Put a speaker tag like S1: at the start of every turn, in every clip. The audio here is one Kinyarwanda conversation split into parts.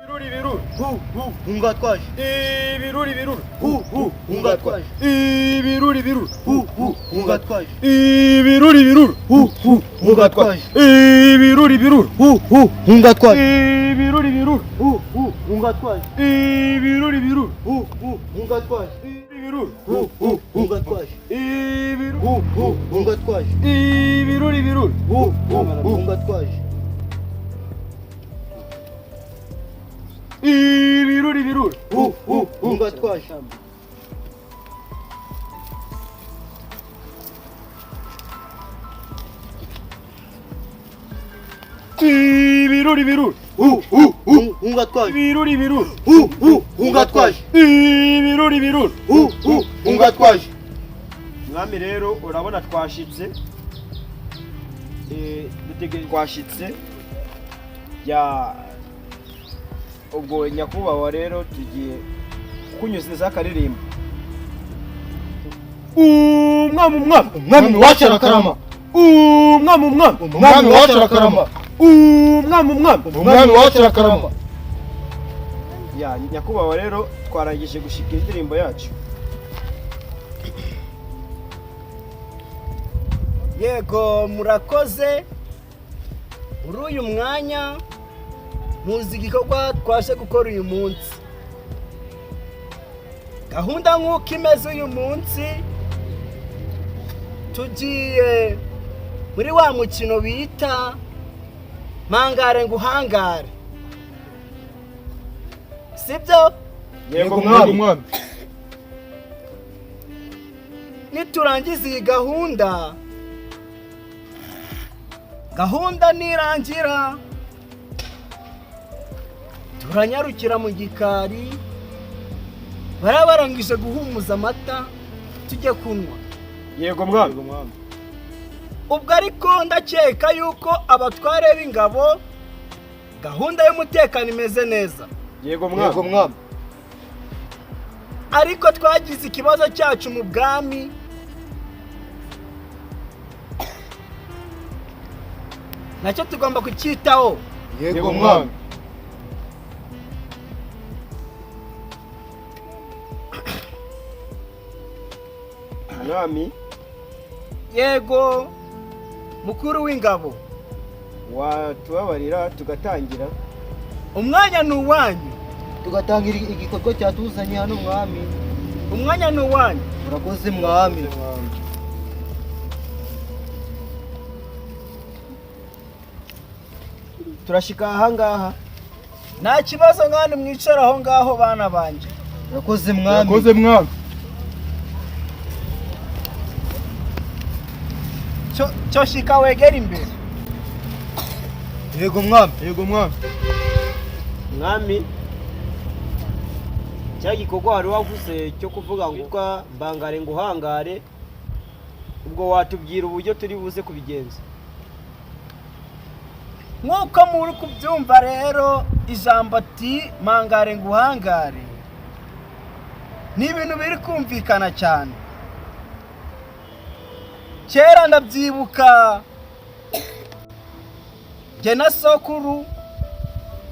S1: Ibiruri birura.
S2: Hu hu hunga twaje.
S1: Ibiruri birura.
S2: Hu hu hunga twaje.
S1: Ibiruri birura.
S2: Hu hu hunga twaje.
S1: Ibiruri birura.
S2: Hu hu hunga twaje.
S1: Ibiruri birura.
S2: Hu hu hunga twaje.
S1: Ibiruri birura.
S2: Hu hu hunga twaje.
S1: Ibiruri birura.
S2: Hu hu hunga twaje.
S1: Ibiruri.
S2: Hu hu hunga twaje.
S1: Ibiruri.
S2: Hu hu hunga twaje.
S1: Ibiruri birura.
S2: Hu hu hunga twaje.
S1: Ibiruri birura.
S2: Hu hu hunga twaje.
S1: Ibiruri birura.
S2: Hu hu hu hunga twaje.
S1: Ibiruri birura.
S2: Hu hu hunga twaje.
S1: Ibiruri birura.
S2: Hu hu hunga twaje.
S1: Mwami, rero urabona twashitse, dutegereje, twashitse ya. Ubwo nyakubahwa rero tugiye kunyuziza akaririmbo. Umwami, umwami.
S2: Umwami wacu arakarama.
S1: Umwami, umwami.
S2: Umwami wacu arakarama.
S1: Umwami, umwami.
S2: Umwami wacu arakarama.
S1: Ya nyakubahwa, rero twarangije gushika indirimbo yacu.
S3: Yego, murakoze. Muri uyu mwanya muzi igikorwa twaje gukora uyu munsi. Gahunda nk'uko imeze uyu munsi, tugiye muri wa mukino bita mangare nguhangare, sibyo?
S1: Yego mwami.
S2: Mwami.
S3: Niturangiza iyi gahunda, gahunda nirangira, turanyarukira mu gikari, baraba barangije guhumuza amata, tujye kunywa.
S1: Yego mwami.
S3: Ubwo ariko ndakeka yuko abatware b'ingabo gahunda y'umutekano imeze neza.
S1: Yego
S2: Yego
S1: mwami.
S2: mwami.
S3: Ariko twagize ikibazo cyacu mu bwami, nacyo tugomba kucyitaho.
S2: Yego mwami.
S1: Mwami.
S3: Yego mukuru w'ingabo.
S1: Watubabarira tugatangira?
S3: Umwanya ni uwanyu.
S2: Tugatangira igikorwa cyatuzanye hano, mwami.
S3: Umwanya ni uwanyu.
S2: Murakoze mwami.
S1: Turashika ahangaha.
S3: Nta kibazo, mwana mwicara aho ngaho, bana banjye.
S2: Murakoze mwami.
S4: Murakoze mwami.
S3: Cyo shika wegera imbere.
S2: Yego mwami.
S4: Yego mwami.
S1: Mwami, cya gikorwa wari wavuze cyo kuvuga ngo witwa mbangare nguhangare, ubwo watubwira uburyo turi buze kubigenza?
S3: Nk'uko muri kubyumva rero, ijambo ati mangare nguhangare ni ibintu biri kumvikana cyane. Kera ndabyibuka, jye na sokuru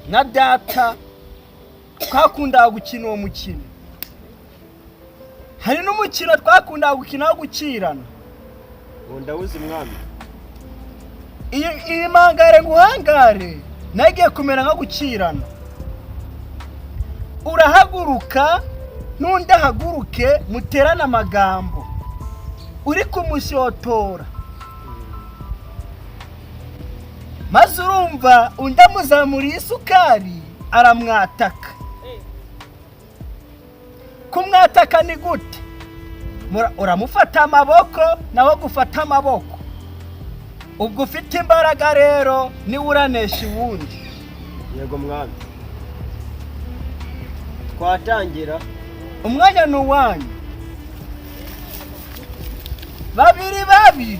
S3: na data twakundaga gukina uwo mukino. Hari n'umukino twakundaga gukina wo gukirana.
S1: Ngo ndawuzi mwami.
S3: Iyi mangare nguhangare nayo igiye kumera nko gukirana. Urahaguruka n'undi ahaguruke, muterane amagambo uri kumushotora, maze urumva undi amuzamuriye isukari, aramwataka. Kumwataka ni gute? Uramufata amaboko, nawe gufata amaboko. Ubwo ufite imbaraga rero niwe uranesha uwundi.
S1: Yego mwami, twatangira.
S3: Umwanya ni uwanyu, babiri babiri.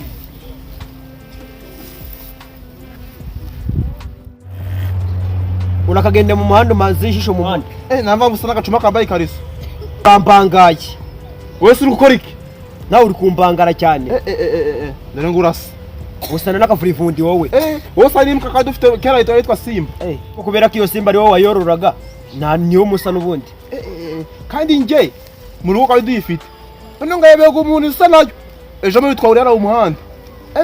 S1: Urakagenda mu muhanda umanze ijisho mu muhanda.
S4: Eh, namba gusa n'agacuma kambaye ikariso.
S1: Urambangaye.
S4: Wese uri gukora iki?
S1: Nawe uri kumbangara cyane.
S4: Eh eh eh eh, eh. Dore ngo urasa.
S1: Usana n'akavurivundi wowe.
S4: Wowe usa n'imbwa kandi ufite kera yitwa Simba.
S1: Kubera ko iyo Simba ari wowe wayororaga, nta niyo musa n'ubundi.
S4: Kandi njye mu rugo kandi duyifite. None ngayebega umuntu usa nayo. Ejo muri twahurira mu muhanda.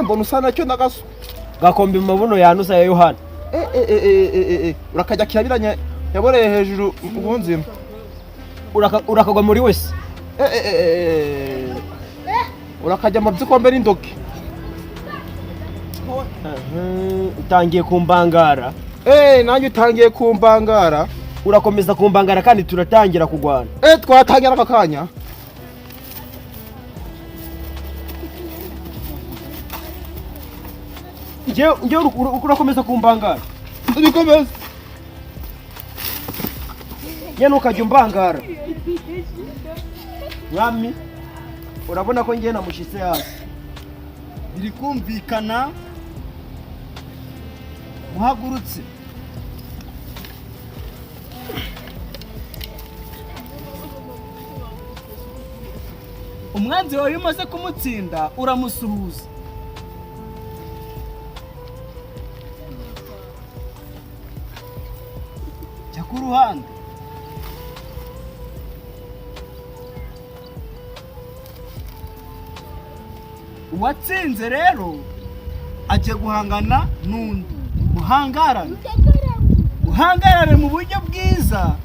S4: Mbona usa nacyo ndagaso.
S1: Gakombe mu mabuno yanusa ya Yohana.
S4: Urakajya kirabiranya yaboreye hejuru ubunzima.
S1: Urakagwa muri wese.
S4: Urakajya mu byikombe n'indoki.
S1: Utangiye kumbangara.
S4: Nanjye utangiye kumbangara.
S1: Urakomeza kumbangara kandi turatangira kugwana.
S4: Twatangira aka kanya.
S1: Nje urakomeza kumbangara.
S4: Ndikomeza.
S1: Yeno ukajya umbangara. Mwami, urabona ko ngiye namushitse hasi.
S3: Biri kumvikana muhagurutse. Umwanzi wawe umaze kumutsinda uramusuhuza. Jya ku ruhande. Uwatsinze rero agiye guhangana n'undi. Muhangarane. Muhangarane mu buryo bwiza,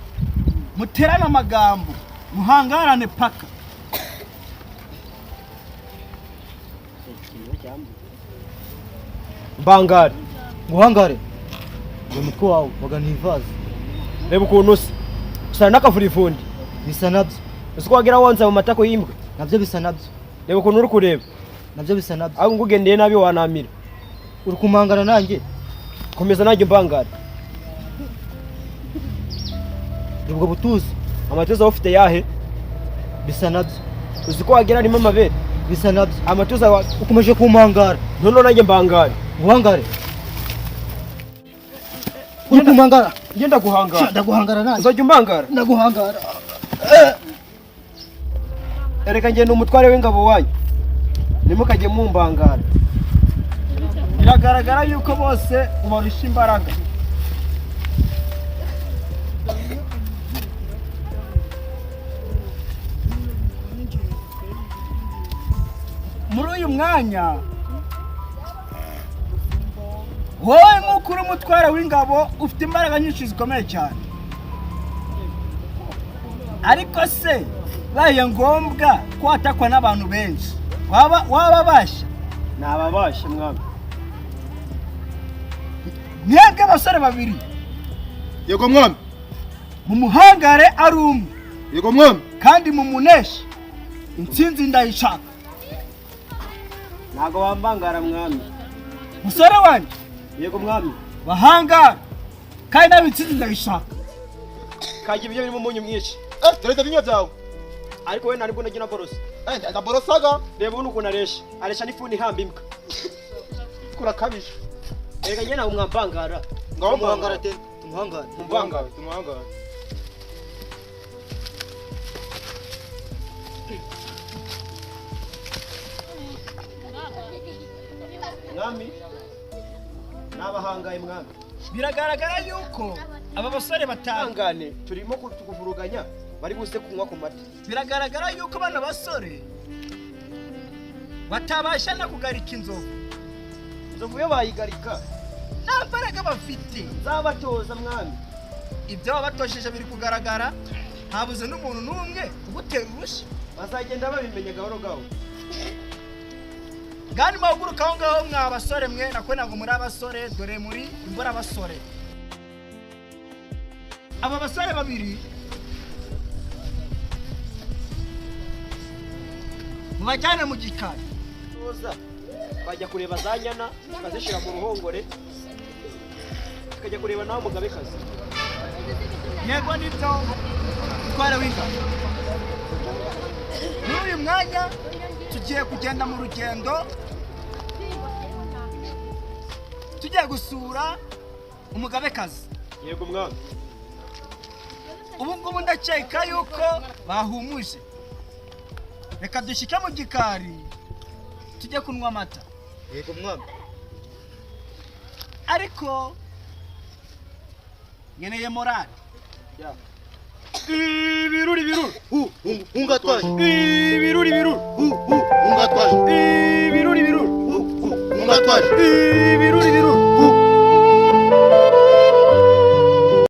S3: muterane amagambo, muhangarane paka.
S1: Mbangare.
S2: Nguhangare. Ngo mutwe wawe bagana ivaze.
S1: Reba ukuntu usa. Usa n'akavurivundi.
S2: Bisa nabyo.
S1: Uzi ko wagira wonza mu matako y'imbwa.
S2: Nabyo bisa nabyo.
S1: Reba ukuntu uri kureba.
S2: Nabyo bisa nabyo.
S1: Ahubwo ngugendeye nabi wanamira.
S2: Uri kumangana nanjye.
S1: Komeza nanjye umbangare.
S2: Ubwo butuzi.
S1: Amatuza ufite yahe?
S2: Bisa nabyo.
S1: Uzi ko wagira arimo amabere.
S2: Bisa nabyo.
S1: Amatuza
S2: ukomeje kumangara.
S1: None nanjye mbangare.
S2: Nguhangare. Uri kumangara.
S1: Ngenda guhangara.
S2: Ndaguhangara nanjye.
S1: Uzajya umbangara.
S2: Ndaguhangara.
S1: Ereka ngenda umutware w'ingabo wanyu. Nimukajye mumbangara.
S3: Biragaragara yuko bose ubarusha imbaraga. Muri uyu mwanya wowe nk'uko uri umutware w'ingabo ufite imbaraga nyinshi zikomeye cyane, ariko se baye ngombwa ko watakwa n'abantu benshi wababasha?
S1: Nababasha mwami.
S3: Mwebwe abasore babiri.
S4: Yego mwami.
S3: Mumuhangare ari umwe.
S4: Yego mwami.
S3: Kandi mumuneshe. Intsinzi ndayishaka.
S1: Ntago wambangara mwami.
S3: Musore wanjye.
S1: Yego mwami.
S3: Bahangara. Kandi nawe intsinzi ndayishaka.
S1: Kajya ibyo birimo umunyu mwinshi.
S4: Dore ibinyo byawe.
S1: Ariko we ntabwo nagira borosa.
S4: Ndaborosaga.
S1: Reba ubu ukuntu aresha. Aresha n'ifuni ihamba imbwa.
S4: Kurakabije.
S1: Erega njye ntabwo mwambangara.
S4: Ngaho
S2: Tumuhangara te. Tumuhangare.
S4: Tumuhangare. Tumuhangare.
S1: Mwami, nabahangaye mwami.
S3: Biragaragara yuko aba basore batangane
S1: turimo kuvuruganya bari buze kunywa ku mata.
S3: Biragaragara yuko bano basore batabasha no kugarika inzovu.
S1: Inzovu yo bayigarika
S3: nta mbaraga bafite.
S1: Nzabatoza mwami.
S3: Ibyo babatosheje biri kugaragara, habuze n'umuntu n'umwe ugutera urushyi.
S1: Bazagenda babimenya gahoro gahoro.
S3: Gani muhaguruka aho ngaho mwa basore mwe, nako ntabwo muri abasore, dore muri imbura abasore. Aba basore babiri mubajyane mu gikari.
S1: Bajya kureba za nyana tukazishyira mu ruhongore, tukajya kureba nawe mugabekazi.
S3: Yego nibyo mutware w'ingabo. Muri uyu mwanya tugiye kugenda mu rugendo, tugiye gusura umugabekazi.
S1: Yego mwami.
S3: Ubu ngubu ndakeka yuko bahumuje. Reka dushyike mu gikari tujye kunywa amata.
S2: Yego mwami.
S3: Ariko nkeneye morale.
S1: Ibiruri biruri.
S2: Hunga twaje.
S1: Ibiruri biruri.
S2: Hunga twaje.
S1: Ibiruri biruri.
S2: Hunga twaje.
S1: Ibiruri biruri.